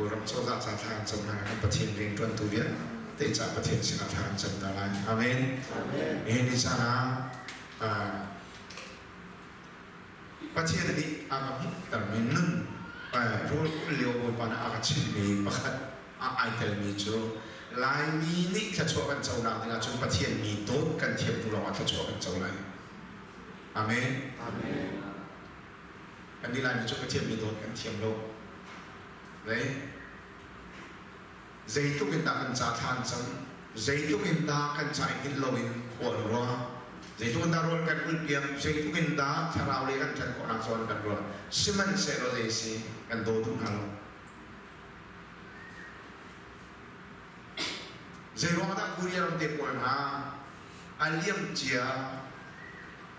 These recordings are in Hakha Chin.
Kawlram cozah ca thla kan cam hna kan Pathian rianṭuantu vialte ca Pathian sinah thla kan cam hna lai. Amen. Nihin ni caan ah Pathian nih a ka hmuhtermi nun rawl ulh lio Bawipa nih a ka chimhmi pakhat ah ai telmi cu Laimi nih thluachuah kan conak dingah cun Pathian mi dawt kan thiam hnu lawngah thluachuah kan co lai. Amen. Amen. Kan nih Laimi cu Pathian mi dawt kan thiam lo. Lei zeitluk in dah kan ca thla an cam, zeitluk in dah kan ca i hngilh loin khua an ruah, zeitluk in dah rawl kan ulh piak, zeitluk in dah thlarau lei kan ṭhan khawhnak zawn kan ruah. Sihmanhsehlaw zei si kan daw duh hna lo. Zeiruang dah Korea ram te pawl hna a liam cia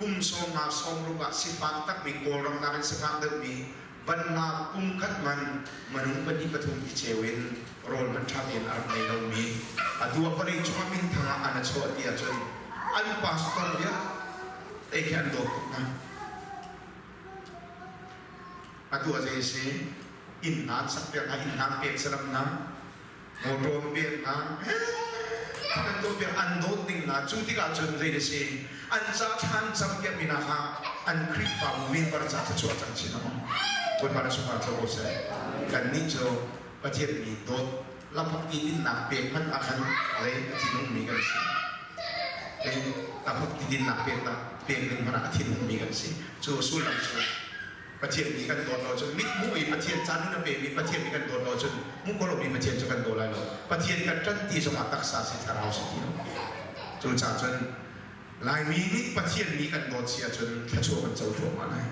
kum sawmnga sawmruk ah sifak takmi Kawlram nakin sifak deuhmi banhla kum khat man minung pahnih pathum i cheu in rawl hmanh ṭha tein a rak ngei lomi atu ah vawlei cungah minthang ah an a chuah ti ahcun an pastor vialte khi an dawt tuk hna. Atu ah zei a si? Inn hna an sakpiak hna, inn hna an pek salam hna, motor an pek hna, an tuahpiak an dawt ning hna cu tikah cun zei a si? An ca thla an campiak mi hna kha an Khrihfabu member ca thluachuah cang chin maw? Bawipa na sungah tho ko seh. Kannih cu Pathian mi dawt laphak ti dinnak pek hmanh ah khan zei a thinhungmi kan si. Laphak ti dinnak pek pek ding hmanh ah a thinhungmi kan si. Cu sullam cu Pathian nih kan dawt lo cun mithmuh i Pathian caan in a pemi Pathian nih kan dawt lo cun hmuh ko lomi Pathian cu kan daw lai lo. Pathian kan ṭanh ti zongah taksa si thlarau si ti lo. Cucaah cun Laimi nih Pathian nih kan dawt si ahcun thluachuah kan co thluahmah lai.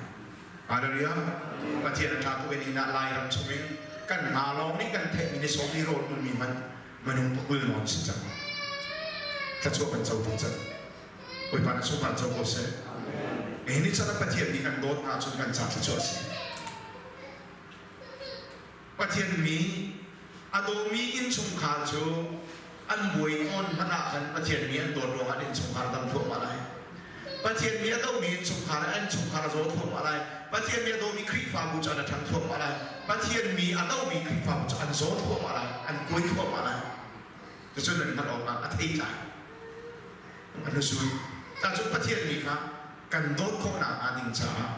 Hallelujah. Pathian a ṭha tuk in inn ah Lairam chungin kan hna lawng nih kan theihmi ni sawmi rawl ulmi hmanh minung pakul nawn si cang. Thluachuah kan co tuk cang. Bawipa na sungah co ko seh. Nihin ni chan ah Pathian nih kan dawt hna cun kan ca thluachuah a si. Pathian mi a dawmi innchungkhar cu an buai tawn hmanh ah khan Pathian mi an dawt ruangah an innchungkhar dam thluahmah lai. Pathian mi a domi innchungkhar an innchungkhar a zaw thluahmah lai. Pathian mi a domi Khrihfabu cu an a ṭhang thluahmah lai. Pathian mi a domi Khrihfabu cu an zaw thluahmah lai, an kuai thluahmah lai. Cucu nan hngalh awkah a thei tlai. An sul. Cun Pathian mi kha kan dawt khawh nakhnga ding caah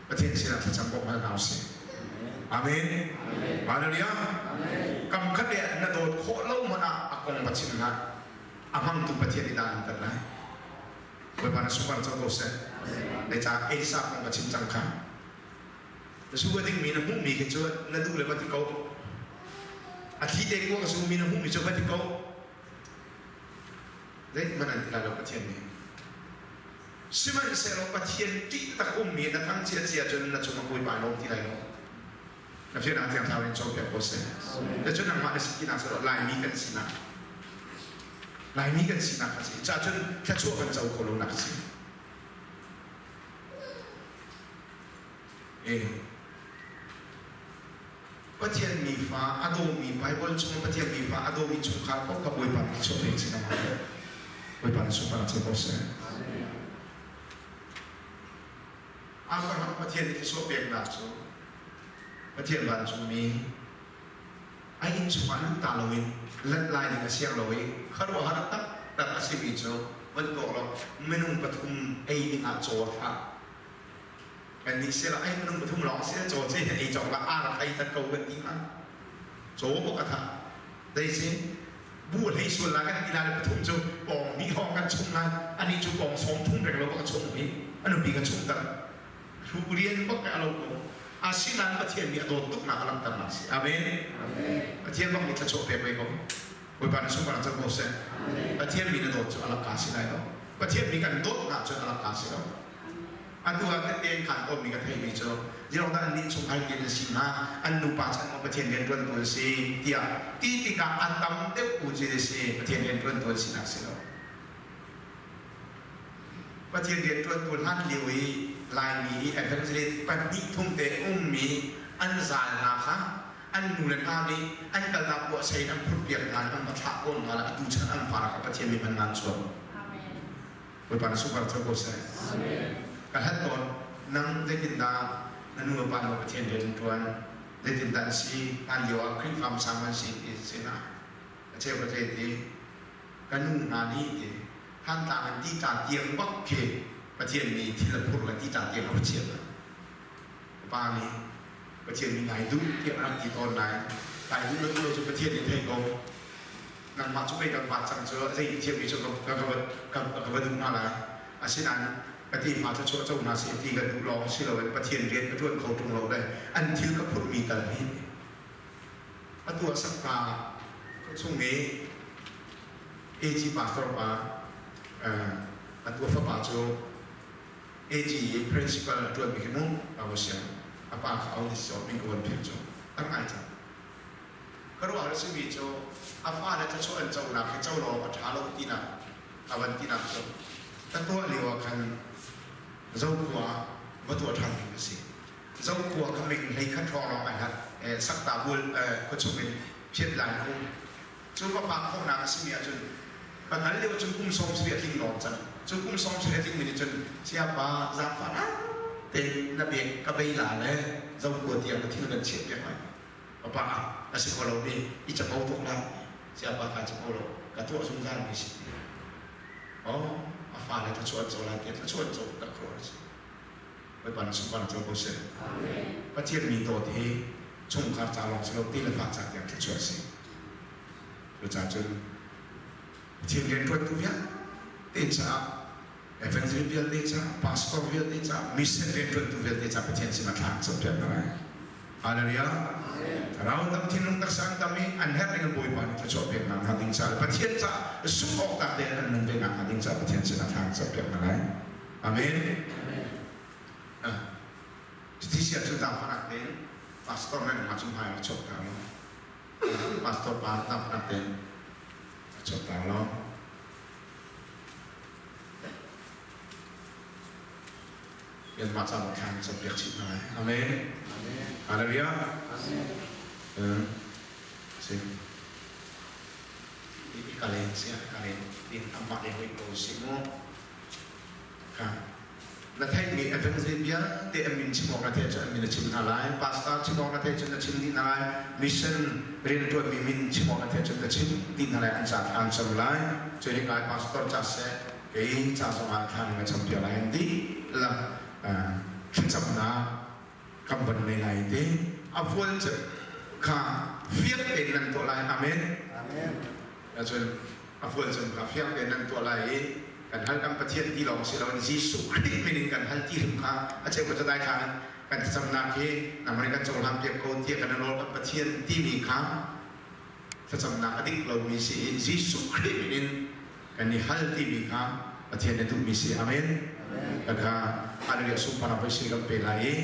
Pathian sinah thlacam bawmh hal hna usih. Amen. Hallelujah. Kam khat le na dawt khawh lo hmanh ah a kong va chim hlah. A hmangtu Pathian nih dan kan lai. Bawipa na sungpar co ko seh. Zeicah Elisa kong ka chim cang kha. Na su dingmi na hmuhmi khi cu na duh le va ti ko. A thli te kuak a sungmi na hmuhmi cu va ti ko. Zeihmanh an ti lai lo Pathian nih. Sihmanhsehlaw Pathian ṭih tak ummi na thang ciacia cun na cungah Bawipa lawm ti lai lo. Na fiannak Thiang Thlarau in cawnpiak ko seh. Cun nangmah na si tinak cu Laimi kan sinak. Laimi kan sinak a si. Ca cun thluachuah kan co kho lo nak a si. Eh. Pathian mifa a dawmi Bible chung Pathian mifa a dawmi chungkhar paoh kha Bawipa nih chuah pek si hna Bawipa nih sunparnak co ko seh. Abraham Pathian nih thluachuah peknak cu Pathian vancungmi a inn chungah lut ta loin lanh lai ding a siang lo i khuaruahhar taktak a simi cu van tuak law minung pathum ei dingah caw a thlah. Kannih sila ai minung pathum lawng si caw ci ei cawk la ar ei tat ko kan ti hnga. Caw bok a tha. Dei si bu hlei sual la kan ti la le pathum cu pawng hnih hawng kan chung lai ani cu pawng sawm thum reng lo bak a chung hi anu pi ka chung ter hru rian bak a lo ko asinain Pathian nih a dawt tuk nak a langhter nak si amen Pathian bak nih thluachuah pek ve ko Bawipa na sungpar cang ko seh Pathian mi na dawt cu a lak ka si lai lo Pathian mi kan dawt nak cu a lak ka si lo Atu ah tette an khaan tawnmi ka theihmi cu zeirong dah annih chung ai an si hnga, an nupa chan maw Pathian rianṭuantu an si tiah ti tikah a tam deuh u cu a si Pathian rianṭuantu an sinak si lo. Pathian rianṭuantu hlan lio i Laimi i evangelist pahnih thum te ummi an zal hna kha an nu le hna nih an kalnak puahsei in an phurhpiak hna i an va thlah tawn hna le atu chan an fa ah Pathian nih man an chuak. Bawipa na sungpar cio ko seh. Ka hlat tawn nang zeitindah na nu le pa nih Pathian rian an ṭuan? Zeitindah an si? Hlan lio ah Khrihfa hmasa an si ti si na. A cheu ka zei ti ka nu hna nih ti Thantlang in ti tla tiang bak khi Pathian nih thil a phur le ti tla tiang a va chiah hna. Ka pa nih Pathian nih ngai duh tiah a rak ti tawn nain kai duh lo lo cu Pathian nih thei ko. Nangmah cu pei kan vat cang cu zei thiammi cu ka ka ka va duh hna lai. Asinain ka tefa cu chuah co hna seh ti ka duh lawng si loin Pathian rian ka ṭuan kho ṭung lo le an thil ka phurhmi tal hi atu ah sakta chung i AG pastor pa atu a fapa cu AG i principal a ṭuanmi khi mu a va siang a pa kha au this min ka van phir cu a ngai cang. Ka ruah a simi cu a fale thluachuah an conak hi co lo a ṭha lo tinak a van tinak cu ka tuah lio ah khan Zokhua va tuah ṭhan ding a si. Zokhua kha meng hlei khat hrawng lawng ai hlat sakta bul khuachung in phiat lai na um. Cu ka phak khawhnak a simi ahcun ka kal lio cun kum 70 a tling lawng cang. Cu kum 70 a tlingmi nih cun siapa zaangfah tein na bek ka bei la le Zokhua tiang ka thil kan chiah piak lai. Papa a si kho lomi i capo tuk hlah. Siapa kaa capo lo. Ka tuah zungzal mi si. Oh, a fale thluachuah an co lai tiah thluachuah an co tak kho a si. Bawipa na sunparnak co ko seh. Pathian mi dawt hi chungkhar ca lawng si lo ti le fa ca tiang thluachuah a si. Cucaah cun Pathian rianṭuantu vialte caah Evangelist vialte caah, pastor vialte caah, mission rianṭuantu vialte caah Pathian sinah thla an campiak hna lai. Hallelujah. Thlarau tam thinlung taksa an tam i an herh ning in Bawipa nih thluachuah peknak hna ding caah le Pathian caah sungh awk tlak tein an nun ve nak hnga ding caah Pathian sinah thla an campiak hna lai. Amen. Cuti si ahcun zaangfahnak tein pastor nan hma cu hmai ah chuak ta law pastor pa zaangfahnak tein chuak ta law Myanmar ca thla kan piak chih hna lai. Amen. Hallelujah. Amen. Si. I kalen si kalen in amah le hoi ko si mu. Ka na theihmi evangelist vialte an min chim awk na theih cun an min na chim hna lai. Pastor chim awk na theih cun na chim dih hna lai. Mission rianṭuanmi min chim awk na theih cun na chim dih hna lai. An ca thla an cam lai. Cu hi ngai pastor ca seh kei ca zongah thla na cam piak lai an dihlak thlacamnak kan van nei lai ti a fual kha fiang tein nan tuah lai amen amen cun a fual cem kha fiang tein nan tuah lai i kan hal kan Pathian ti lawng si loin Jesuh Khrih min in kan hal ti hrim kha a cheu ka dai thla kan thlacamnak hi nangmah kan cohlan piak ko tiah kan nawl kan Pathian timi kha thlacamnak a dik lomi si i Jesuh Khrih min in kan i hal timi kha Pathian nih duhmi si. Amen. Kha hallelujah sunparnak voi sin kan pe lai i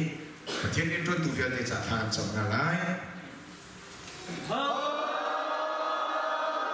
Pathian rianṭuantu vialte ca thla kan cam hna lai.